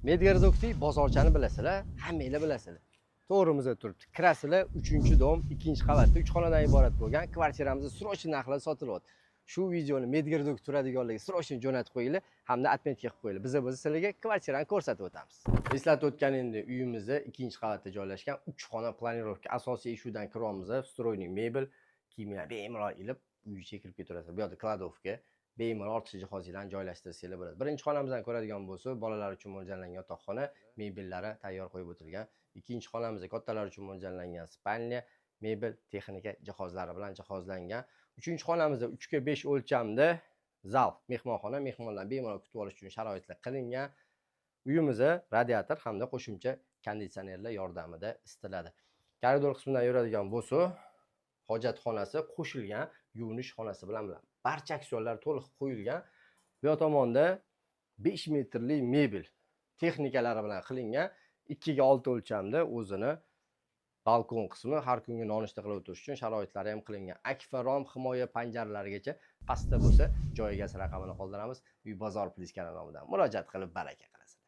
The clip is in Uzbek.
Медгородок bozorchani bilasizlar, hammanglar bilasizlar. To'g'rimizda turibdi. Kirasizlar, 3-дом, 2-qavatda 3 xonadan iborat bo'lgan kvartiramizni срочный narxlarda sotilyapti. Shu videoni Медгородок turadiganlarga срочно jo'natib qo'yinglar hamda отметка qilib qo'yinglar. Biz bo'lsa sizlarga kvartirani ko'rsatib o'tamiz. Eslatib o'tganimdek, uyimizda 2-qavatda joylashgan 3 xona планировка. Asosiy eshikdan kiryapmiz, встроенный mebel, kiyimlar bemalol ilib uy ichiga kirib ketaverasiz. Bu yoqda кладовка, bemalol ortiqcha jihozlarni joylashtirsanglar bo'ladi. Birinchi xonamizdan ko'radigan bo'lsa, bolalar uchun mo'ljallangan yotoqxona, mebellari tayyor qo'yib o'tilgan. Ikkinchi xonamizda kattalar uchun mo'ljallangan спальня, mebel, texnika jihozlari bilan jihozlangan. Uchinchi xonamizda 3 ga 5 o'lchamda zal, mehmonxona, mehmonlarni bemalol kutib olish uchun sharoitlar qilingan. Uyimizda radiator hamda qo'shimcha konditsionerlar yordamida isitiladi. Koridor qismidan yuradigan bo'lsa, hojatxonasi qo'shilgan yuvinish xonasi bilan barcha aksiyonlar to'liq qo'yilgan. Bu yoq tomonda 5 metrli mebel texnikalari bilan qilingan 2 ga 6 o'lchamda o'zini balkon qismi, har kungi nonushta qilib o'tirish uchun sharoitlari ham qilingan. Akfa rom himoya panjaralarigacha. Pastda bo'lsa joy egasi raqamini qoldiramiz. Uy bozor pliskani nomidan murojaat qilib, baraka qilasizlar.